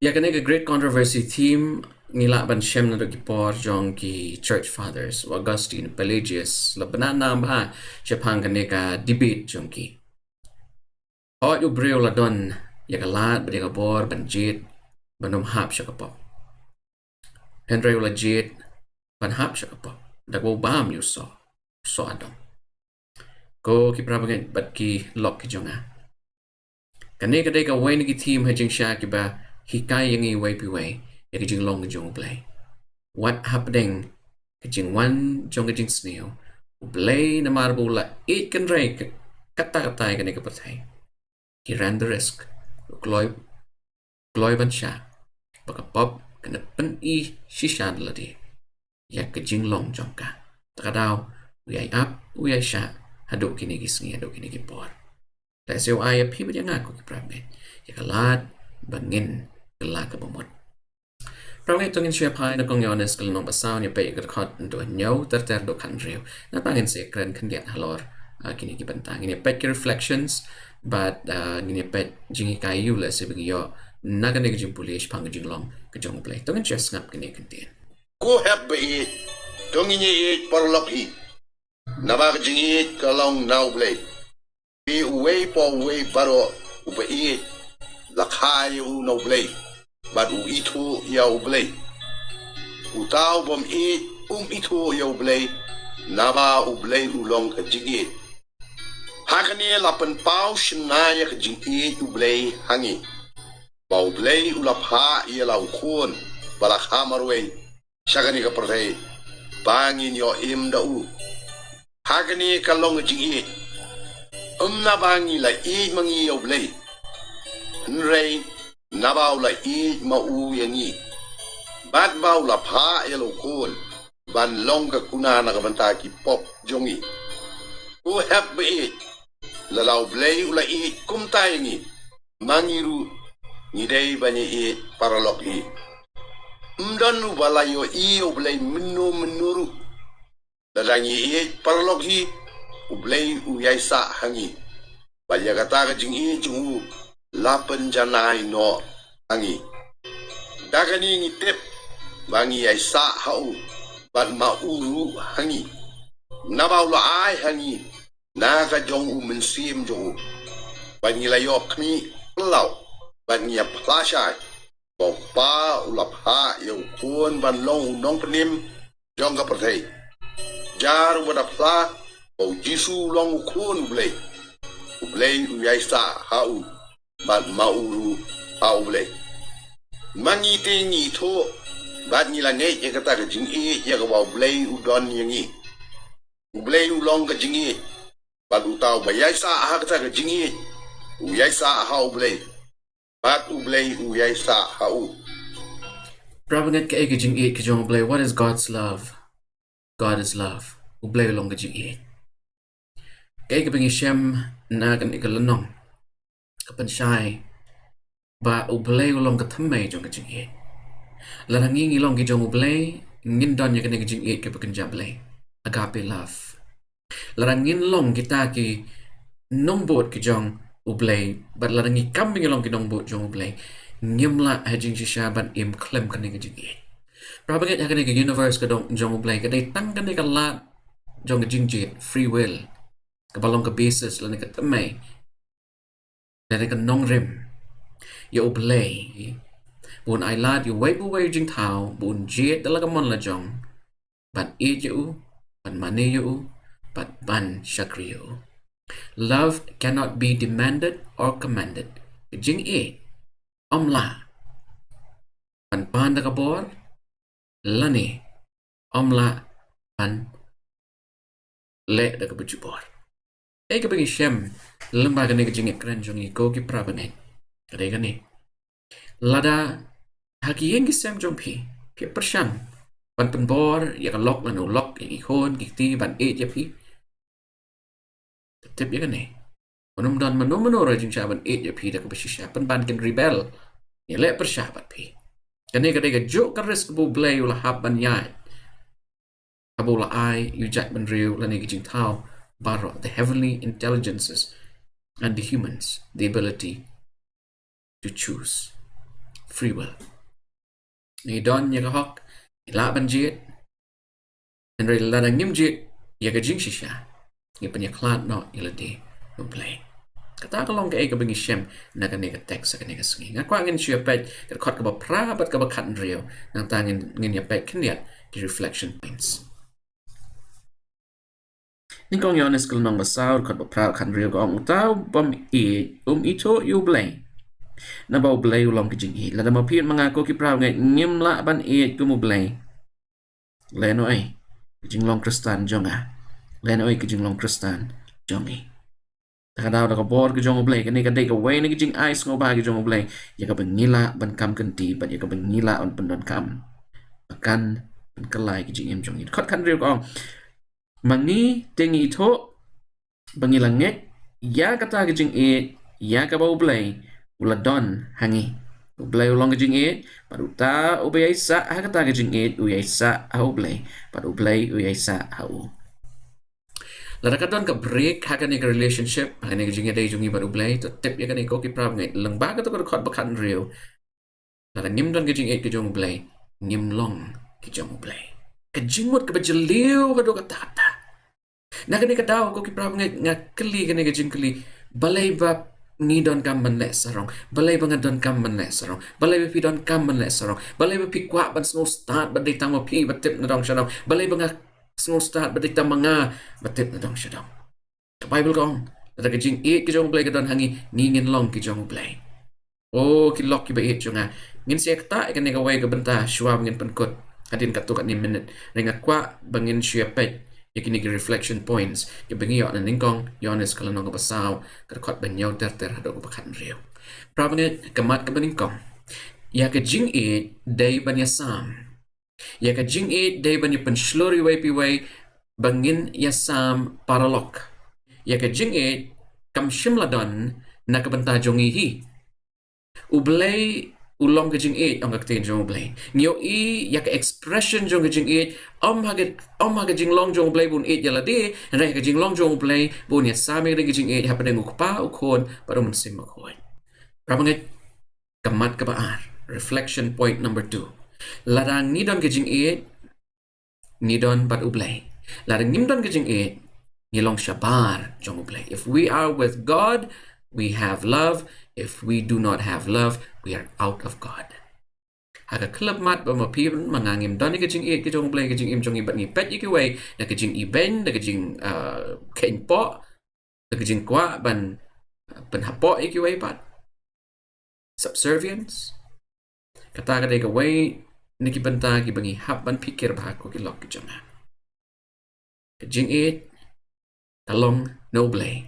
Ïa kane ka great controversy theme ngi lah ban shem naduh ki por jong ki church fathers, u Augustine, Pelagius, la bna nam bha shaphang kane ka debate jong ki. Hooid, u briew u la don ïa ka lad bad ïa ka bor ban jied ban ym hap sha ka pop. Hynrei u la jied ban hap sha ka pop da kaba u bam ïa u soh, u soh adong. Ko ki para bangeit bad ki lok ki jong nga, kane ka dei kawei na ki theme ha jingshisha kiba hikai ïa ngi iwei pa iwei ïa ka jinglong ka jong U Blei. Wat hapdeng ka jingwan jong ka jingsniew, U Blei namar ba u la ïeit kynrei ka, katta katta ïa kane ka pyrthei, he ran the risk, u kloi, kloi ban shah ba ka pop kan pyni shisha da lade ïa ka jinglong jong ka. Ta ka daw u ïai ap, u ïai shah haduh kine ki sngi, haduh kine ki por. Lehse u ai ïa phi bad ïa nga, ko ki para bangeit, ïa ka lad ba ngin kylla kaba mut. Para bangeit, to ngin shu ïa phai na Kong Ïoannis ka lynnong ba saw, ngin ïa peit ïa ka dkhot hynñiew ter ter haduh khathynriew. Nangta ngin sa ïakren khyndiat halor, ah, kine ki bynta. Ngin ïa peit ki reflections bad, ah, ngin ïa peit jinghikai ïa u lehse ba ngi ïoh na kane ka jingpule shaphang ka jinglong ka jong U Blei. To ngin shu ïa sngap kine ki kyntien. Ko hep ba ïeit, to ngin ïa ïeit paralok hi, naba ka jingïeit ka long na U Blei. Phi, uwei pa uwei baroh uba ïeit la kha ïa u na U Blei bad u ithuh ïa U Blei. Uta u bym ïeit um ithuh ïa U Blei, naba U Blei u long ka jingïeit. Ha kane la pynpaw shynna ïa ka jingïeit U Blei ha ngi, ba U Blei u la phah ïa la u Khun ba la kha marwei sha kane ka pyrthei ba ngin ïoh im da u. Ha kane ka long ka jingïeit, ym naba ngi la ïeit ma ngi ïa U Blei, hynrei naba u la ïeit ma u ïa ngi, bad ba u la phah ïa la u Khun ban long ka kuna na ka bynta ki pop jong ngi. Ko hep ba ïeit, lada u Blei u la ïeit kumta ïa ngi, ma ngi ruh ngi dei ban ïa ïeit paralok hi. Ym don uba la ïohi ïa u Blei mynno mynno ruh. Lada ngi ïeit paralok hi, u Blei u ïaisah ha ngi, bad ïa kata ka jingïeit jong u la pynjanai noh ha ngi. Da kane ngi tip ba ngi ïaisah ha u, bad ma u ruh ha ngi, naba u la ai ha ngi na ka jong u Mynsiem jong u, bad ngi la ïoh khmih kyllaw, bad ngi ïa phla shai ba u Kpa u la phah ïa u Khun ban long u nongpynim jong ka pyrthei. Jar uba da phla ba u Jisu u long u Khun u Blei, u Blei u ïaisah ha u, bad ma u ruh ha u Blei. Ma ngi te ngi ithuh bad ngi la ngeit ïa kata ka jingïeit ïa kaba u Blei u don ïa ngi. U Blei u long ka jingïeit, bad uta uba ïaisah ha kata ka jingïeit u ïaisah ha u Blei, bad u Blei u ïaisah ha u. Para bangeit, kaei ka jingïeit ka jong u Blei? What is God's love? God is love. U Blei u long ka jingïeit. Kaei kaba ngi shem na kane ka lynnong? Ka pynshai ba u Blei u long ka thymmei jong ka jingïeit. Lada ngi ngi long ki jong u Blei, ngin don ïa kane ka jingïeit kaba kynja Blei, agape love. Lada ngin long kita ki nongbud ki jong u Blei, bad lada ngi kam ba ngi long ki nongbud jong u Blei, ngim lah ha jingshisha ban im khlem kane ka jingïeit. Para bangeit, ha kane ka universe ka dong jong u Blei, ka dei tang kane ka lad jong ka jingjied, free will, kaba long ka basis lane ka thymmei, lane ka nongrim ïa u Blei ba un ailad ïa uwei pa uwei u jingthaw, ba un jied da la ka mon la jong, ban ïeit ïa u, ban mane ïa u, bad ban shakri ïa u. Love cannot be demanded or commanded. Ka jingïeit ym lah ban pan da ka bor, lane ym lah ban leh da kaba jubor. Kaei kaba ngi shem lyngba kane ka jingïakren jong ngi, ko ki para bangeit, ka dei kane: lada ha ki ïing ki sem jong phi, phi pyrshang ban pynbor ïa ka lok lane u lok, ïa ki khun ki kti ban ïeit ïa phi, tip ïa kane: un ym don mano mano ruh jingshisha ban ïeit ïa phi da kaba shisha, pynban kin rebel, ïaleh pyrshah bad phi. Kane ka dei kajuh ka risk ba u Blei u la hap ban ïaid, haba u la ai ïa u jaitbynriew lane ki jingthaw baroh, the heavenly intelligences and the humans, the ability to choose, free will. Ngi don ïa ka hok, ngi lah ban jied. Hynrei lada ngim jied ïa ka jingshisha, ngi pynïakhlad noh ïa lade na u Blei. Kata ka long kaei kaba ngi shem na kane ka text ha kane ka sngi. Nga kwah ngin shu ïa peit ka dkhot kaba phra bad kaba khathynriew, nangta ngin, ngin ïa peit khyndiat ki reflection points. Nyngkong Ïoannis ka lynnong ba saw, dkhot ba phra, khathynriew ka ong: Uta u bym ïeit um ithuh ïa u Blei, naba u Blei u long ka jingïeit. Lada ma phi bad ma nga, ko ki para bangeit, ngim lah ban ïeit kum u Blei, lehnohei ka jinglong Khristan jong nga, lehnohei ka jinglong Khristan jong ngi. Te ka daw da ka bor ka jong u Blei, kane ka dei kawei na ki jingai sngewbha ki jong u Blei, ïa kaba ngi lah ban kam kynti bad ïa kaba ngi lah ban pyndonkam, ba kan pynkylla ïa ka jingim jong ngi. Dkhot khathynriew ka ong: Ma ngi te ngi ithuh ba ngi la ngeit ïa kata ka jingïeit ïa kaba u Blei u la don ha ngi. U Blei u long ka jingïeit, bad uta uba ïaisah ha kata ka jingïeit u ïaisah ha u Blei, bad u Blei u ïaisah ha u. Lada ka don ka break ha kane ka relationship, ha kane ka jingïadei jong ngi bad u Blei, to tip ïa kane, ko ki para bangeit, lyngba kato ka dkhot ba khathynriew, lada ngim don ka jingïeit ka jong u Blei, ngim long ki jong u Blei. Ka jingmut kaba jylliew haduh katta katta. Na kane ka daw, ko ki para bangeit, nga kylli kane ka jingkylli: Balei ba ngi donkam ban leh sarong? Balei ba nga donkam ban leh sarong? Balei ba phi donkam ban leh sarong? Balei ba phi kwah ban sngewstad ba dei tang ma phi ba tip na dong sha dong? Balei ba nga sngewstad ba dei tang ma nga ba tip na dong sha dong? Ka Baibl ka ong, lada ka jingïeit ka jong u Blei ka don ha ngi, ngi ngin long ki jong u Blei. O ki lok kiba ïeit jong nga, ngin sa ïa ktah ïa kane kawei ka bynta shuwa ba ngin pynkut hadien katto katne minit. Hynrei nga kwah ba ngin shu ïa peit ïa kine ki reflection points kiba ngi ïoh na Nyngkong Ïoannis ka lynnong kaba saw, ka dkhot ba hynñiew ter ter haduh kaba khathynriew. Para bangeit, ka mat kaba nyngkong, ïa ka jingïeit dei ban ïasam. Ïa ka jingïeit dei ban ïa pynshlur iwei pa iwei ba ngin ïasam paralok. Ïa ka jingïeit kam shym la don na ka bynta jong ngi hi. U Blei u long ka jingïeit, ong ka ktien jong U Blei. Ngi ïohi ïa ka expression jong ka jingïeit, ym ha ka, ym ha ka jinglong jong U Blei ba un ïeit ïa lade, hynrei ka jinglong jong U Blei ba un ïasam ïa ka jingïeit hapdeng U Kpa, U Khun bad U Mynsiem Bakhuid. Para bangeit, ka mat kaba ar, reflection point number two. Lada ngi don ka jingïeit, ngi don bad U Blei. Lada ngim don ka jingïeit, ngi long shabar jong U Blei. If we are with God, we have love. If we do not have love, we are out of God. Ha ka khyllipmat ba ma phi ma nga ngim don ka jingïeit ka jong U Blei, ka jingim jong ngi bad ngi peit ïa kiwei da ka jingibeiñ, da ka jing, uh, kheiñpoh, da ka jingkwah ban, uh, pynhapoh ïa kiwei pat. Subservience. Kata ka dei kawei na ki bynta kiba ngi hap ban pyrkhat bha, ko ki lok ki jong nga. Ka jingïeit ka long na U Blei.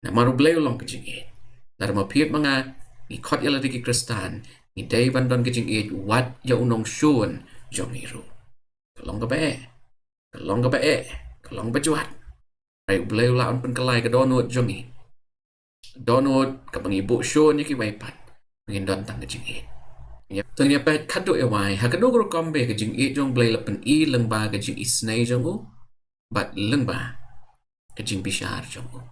Namar U Blei u long ka jingïeit. Lada ma phi ma nga ngi khot ïa lade ki Khristan, ngi dei ban don ka jingïeit wat ïa u nongshun jong ngi ruh. Ka long kaba eh, ka long kaba eh, ka long ba jwat. Hynrei U Blei u lah un pynkylla ïa ka dohnud jong ngi. Dohnud kaba ngi buh shun ïa kiwei pat ba ngin don tang ka jingïeit. Ïa, to ngin ïa peit khadduh ïa wai ha kano ka rukom ba ka jingïeit jong U Blei la pyni lyngba ka jingisynei jong u bad lyngba ka jingbishar jong u.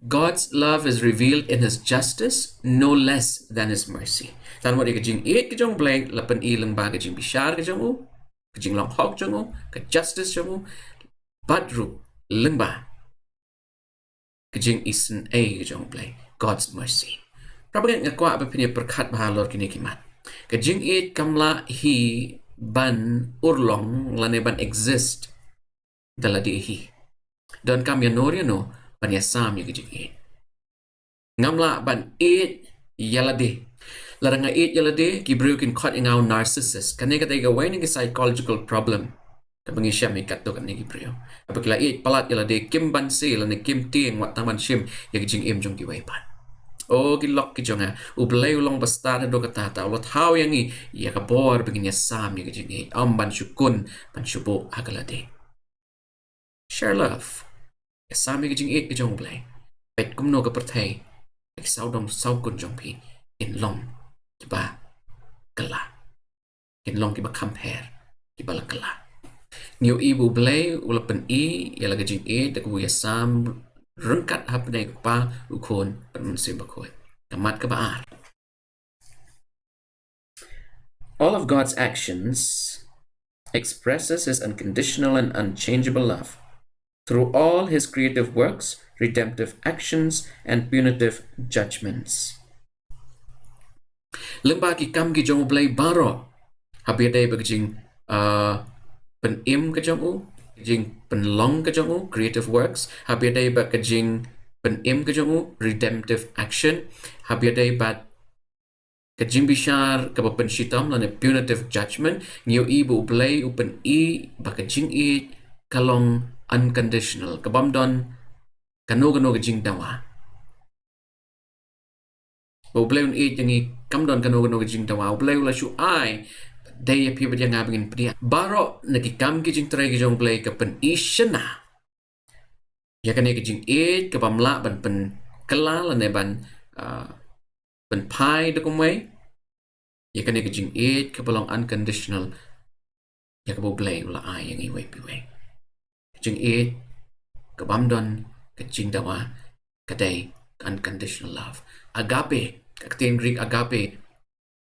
God's love is revealed in his justice no less than his mercy. Tang mut ïa ka jingïeit ka jong U Blei la pyni lyngba ka jingbishar ka jong u, ka jinglong hok jong u, ka justice jong u, bad ruh lyngba ka jingisynei ka jong U Blei, God's mercy. Para bangeit, nga kwah ba phin ïa pyrkhat bha halor kine ki mat. Ka jingïeit kam lah hi ban urlong lane ban exist da lade hi. Donkam ïa no ïa no ban ïasam ïa ka jingïeit. Ngam lah ban ïeit ïa lade. Lada nga ïeit ïa lade, ki briew kin khot ïa nga u narcissist. Kane ka dei kawei na ki psychological problem kaba ngi shem ïa katto katne ki briew. Haba ki la ïeit palat ïa lade, kim banse lane kim tieng wat tang ban shim ïa ka jingim jong kiwei pat. O ki lok ki jong nga, U Blei u long bastad haduh katta katta, u la thaw ïa ngi ïa ka bor ba ngin ïasam ïa ka jingïeit, ym ban shu kun, ban shu buh ha ka lade. Share love. Ïasam ïa ka jingïeit ka jong U Blei. Peit kumno ka pyrthei, ki sawdong sawkun jong phi kin long kiba kylla, kin long kiba kham pher, kiba la kylla. Ngi ïohi ba U Blei u la pyni ïa la ka jingïeit da kaba u ïasam ryngkat hapdeng U Kpa, U Khun bad U Mynsiem Bakhuid. Ka mat kaba ar. All of God's actions expresses his unconditional and unchangeable love through all his creative works, redemptive actions, and punitive judgments. Lyngba ki kam ki jong U Blei baroh, haba ïadei bad ka jing, uh, pynim ka jong u, ka jingpynlong ka jong u, creative works, haba ïadei bad ka jingpynim ka jong u, redemptive action, haba ïadei bad ka jingbishar kaba pynshitom lane punitive judgment, ngi ïohi ba U Blei u pyni ba ka jingïeit ka long unconditional, ka bym don kano kano ka jingdawa. Ba U Blei un ïeit ïa ngi kam don kano kano ka jingdawa. U Blei u la shu ai, dei ïa phi bad ïa nga ba ngin pdiang. Baroh na ki kam ki jingtrei ki jong U Blei ka pyni shynna ïa kane ka jingïeit ka bym lah ban pynkylla lane ban, ah, pynphai da kumwei. Ïa kane ka jingïeit kaba long unconditional, ïa kaba U Blei u la ai ïa ngi iwei pa iwei. Ka jingïeit ka bym don ka jingdawa ka dei unconditional love. Agape, ka ktien Greek agape,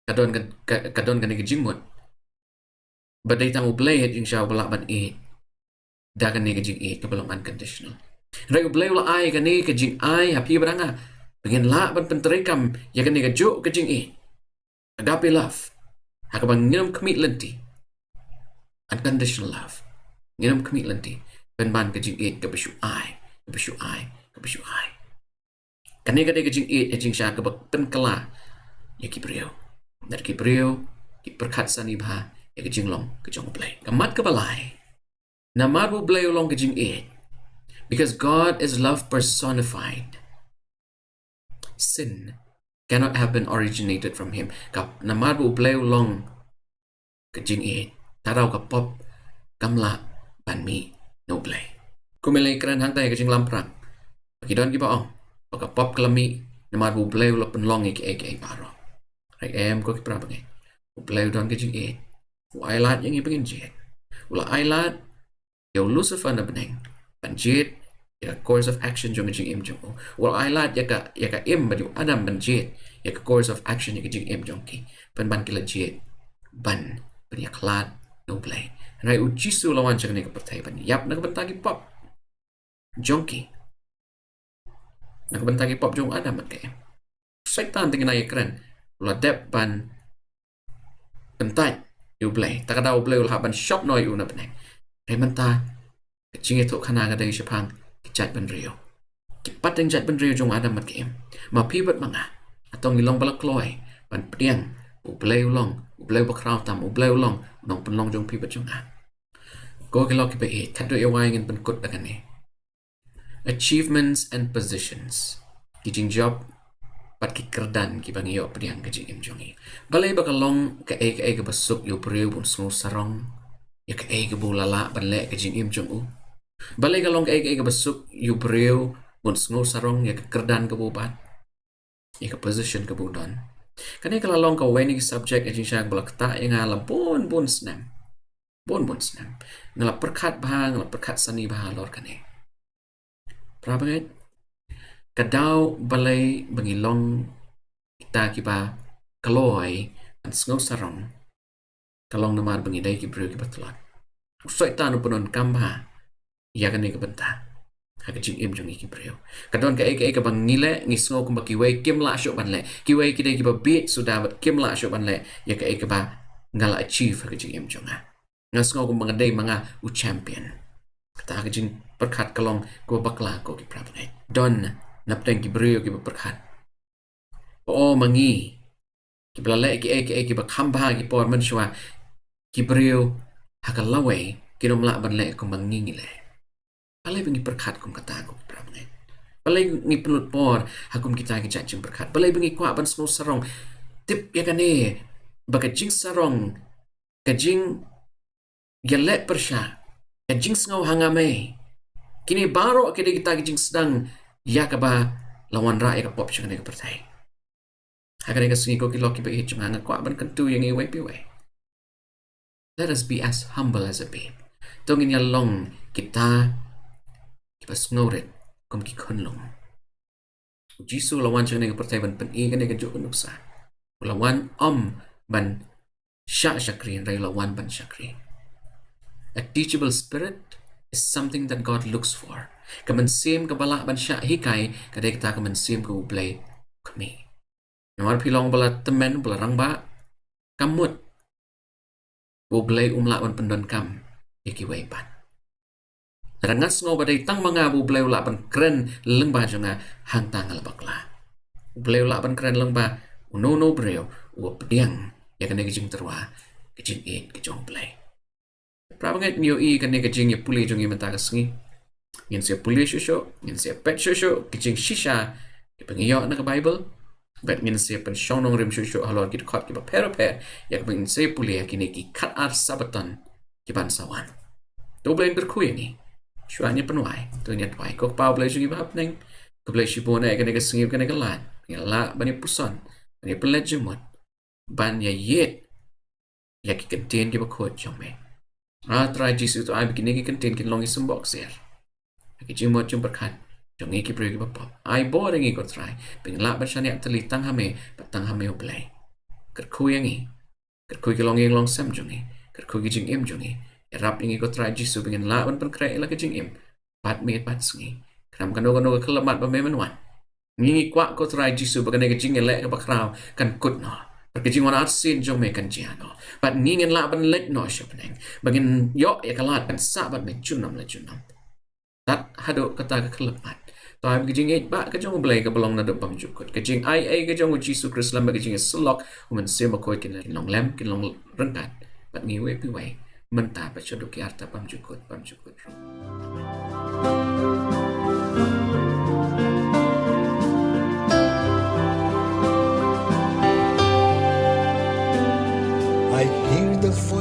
ka don ka, ka, ka don kane ka jingmut ba dei tang U Blei ha jingshisha uba lah ban ïeit da kane ka jingïeit kaba long unconditional. Hynrei U Blei u la ai kane ka jingai ha phi bad ha nga ba ngin lah ban pyntreikam ïa kane kajuh ka jingïeit, agape love, ha kaba ngim khmih lynti. Unconditional love. Ngim khmih lynti. Pynban ka jingïeit kaba shu ai, kaba shu ai, kaba shu ai. Kane ka dei ka jingïeit ha jingshisha kaba pynkylla ïa ki briew. Lada ki briew ki pyrkhat sani bha ïa ka jinglong ka jong U Blei. Ka mat kaba lai. Namar U Blei u long ka jingïeit. Because God is love personified. Sin cannot have been originated from him. Ka namar ba U Blei u long ka jingïeit, tang da ka pop kam lah ban mih na U Blei. Kumne la kren hangta ïa ka jinglamphrang. Ba ki don kiba ong ba ka pop ka la mih namar ba U Blei u la pynlong ïa kiei kiei baroh. Hynrei em ko ki para bangeit. U Blei u don ka jingïeit. U ailad ïa ngi ba ngin jied. U la ailad ïa u Lucifer na bneng ban jied ïa ka course of action jong ka jingim jong u. U la ailad ïa ka, ïa ka Im bad ïa u Adam ban jied ïa ka course of action ïa ka jingim jong ki. Pynban ki la jied ban, ban ïakhlad na U Blei. Hynrei U Jisu u la wan sha kane ka pyrthei ban ïap na ka bynta ki pop jong ki, na ka bynta ki pop jong u Adam bad ka Im. Soitan te ngi nang ïakren, u la dep ban kyntait ïa U Blei. Tang da U Blei u la hap ban shop noh ïa u na bneng. Hynrei mynta ka jingïathuhkhana ka dei shaphang ki jaitbynriew, ki pateng jaitbynriew jong u Adam bad ka Im, ma phi bad ma nga. Hato ngi long ba la kloi ban pdiang U Blei u long U Blei uba khraw tam, U Blei u long u nongpynlong jong phi bad jong nga? Ko ki lok kiba ïeit, khatduh ïa wai ngin pynkut da kane. Achievements and positions. Ki jingjop bad ki kyrdan kiba ngi ïoh pdiang ka jingim jong ngi. Balei ba ka long kaei kaei kaba suk ïa u briew ban sngew sarong ïa kaei kaba u la lah ban leh ka jingim jong u? Balei ka long kaei kaei kaba suk ïa u briew ban sngew sarong ïa ka kyrdan kaba u bat, ïa ka position kaba u don? Kane ka la long kawei na ki subject, ka jingshai kaba la ktah ïa nga la bun bun snem. Bun bun snem nga la pyrkhat bha, nga la pyrkhat sani bha halor kane. Para bangeit, ka daw balei ba ngi long kita kiba kloi ban sngew sarong ka long namar ba ngi dei ki briew kiba tlot. U Soitan u pyndonkam bha ïa kane ka bynta ha ka jingim jong ngi ki briew. Ka don kaei kaei kaba ngi leh, ngi sngew kumba kiwei kim lah shuh ban leh, kiwei ki dei kiba bieit suda bad kim lah shuh ban leh ïa kaei kaba nga la achieve ha ka jingim jong nga. Nga sngew kumba nga dei ma nga u champion. Kata ka jingpyrkhat ka long kaba bakla, ko ki para bangeit. Don napdeng ki briew kiba pyrkhat, o ma ngi kiba la leh kiei kiei kiba kham bha ki por mynshuwa, ki briew ha ka lawei kin ym lah ban leh kumba ngi ngi leh. Balei ba ngi pyrkhat kum kata, ko ki para bangeit? Balei ngi pynlut por ha kum kita ki jait jingpyrkhat? Balei ba ngi kwah ban sngew sarong? Tip ïa kane, ba ka jingsarong, ka jingïaleh pyrshah, ka jingsngew hangne, kine baroh ki dei kita ki jingsdang ïa kaba la wanrah ïa ka pop sha kane ka pyrthei. Ha kane ka sngi, ko ki lok kiba ïeit jong nga, nga kwah ban kyntu ïa ngi iwei pa iwei, let us be as humble as a babe. To ngin ïa long kita kiba sngewrit kum ki khunlung. U Jisu u la wan sha kane ka pyrthei ban pyni kane kajuh ka nuksa. U la wan ym ban shah shakri, hynrei u la wan ban shakri. A teachable spirit is something that God looks for. Ka mynsiem kaba lah ban shah hikai ka dei kata ka mynsiem kaba U Blei u khmih. Namar phi long ba la tymmen, ba la rangbah, kam mut ba U Blei um lah ban pyndonkam ïa kiwei pat. Lada nga sngew ba dei tang ma nga ba U Blei u lah ban kren lyngba jong nga, hangta nga la bakla. U Blei u lah ban kren lyngba uno uno u briew uba pdiang ïa kane ka jingtyrwa, ka jingïeit ka jong U Blei. Para bangeit, ngi ïohi kane ka jingïapule jong ngi mynta ka sngi. Ngin sa pule shuh shuh, ngin sa peit shuh shuh ki jingshisha kiba ngi ïoh na ka Baibl. Bad ngin sa pynshong nongrim shuh shuh halor ki dkhot kiba pher bapher ïa kaba ngin sa pule ha kine ki khatar Sabbaton kiban sa wan. To U Blei un kyrkhu ïa ngi. Shuwa ngin pynwai, to ngin ïa duwai. Ko Kpa U Blei jong ngi ba ha bneng, khublei shibun ïa kane ka sngi, kane ka lad, ngin lah ban ïa puson, ban ïa pynleit jingmut, ban ïa ïeit ïa ki kyntien kiba khuid jong me. Ah Trai Jisu, to ai ba kine ki kyntien kin long ki symboh ksiar ha ki jingmut jingpyrkhat jong ngi ki briew kiba pop. Ai bor ïa ngi, ko Trai, ba ngin lah ban shaniah tylli tang ha me bad tang ha me U Blei. Kyrkhu ïa ngi, kyrkhu ïa ki longïing longsem jong ngi, kyrkhu ïa ki jingim jong ngi. Ïarap ïa ngi, ko Trai Jisu, ba ngin lah ban pynkhreh ïa la ka jingim bad miet bad sngi. Khnang kano kano ka khyllipmat ba me men wan, ngi ngi kwah, ko Trai Jisu, ba kane ka jingïaleh kaba khraw kan kut noh, bad ka jingwan arsien jong me kan jia noh, bad ngi ngin lah ban leit noh sha bneng, ba ngin ïoh ïa ka lad ban sah bad me junom la junom. Tad haduh kata ka khyllipmat, to ai ba ka jingïeit ba ka jong U Blei kaba long naduh bymjukut, ka jingaiei ka jong U Jisu Khrist lem bad ka jingïasyllok U Mynsiem Bakhuid kin long lem, kin long ryngkat bad ngi iwei pa iwei mynta bad shaduh ki arta bymjukut bymjukut ruh.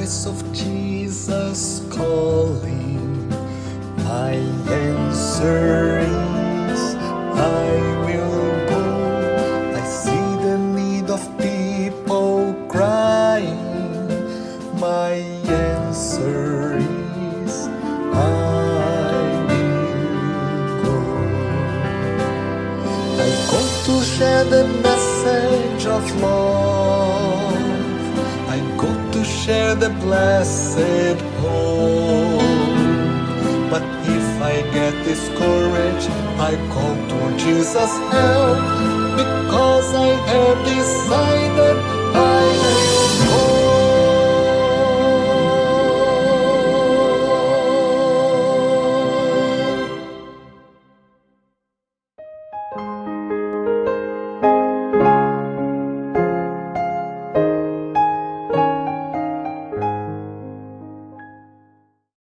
Of Jesus calling, my answer is, I will go. I see the need of people crying, my answer is, I will go. I go to share the message of love. I go to share the blessed hope. But if I get discouraged, I call to Jesus' help, because I have decided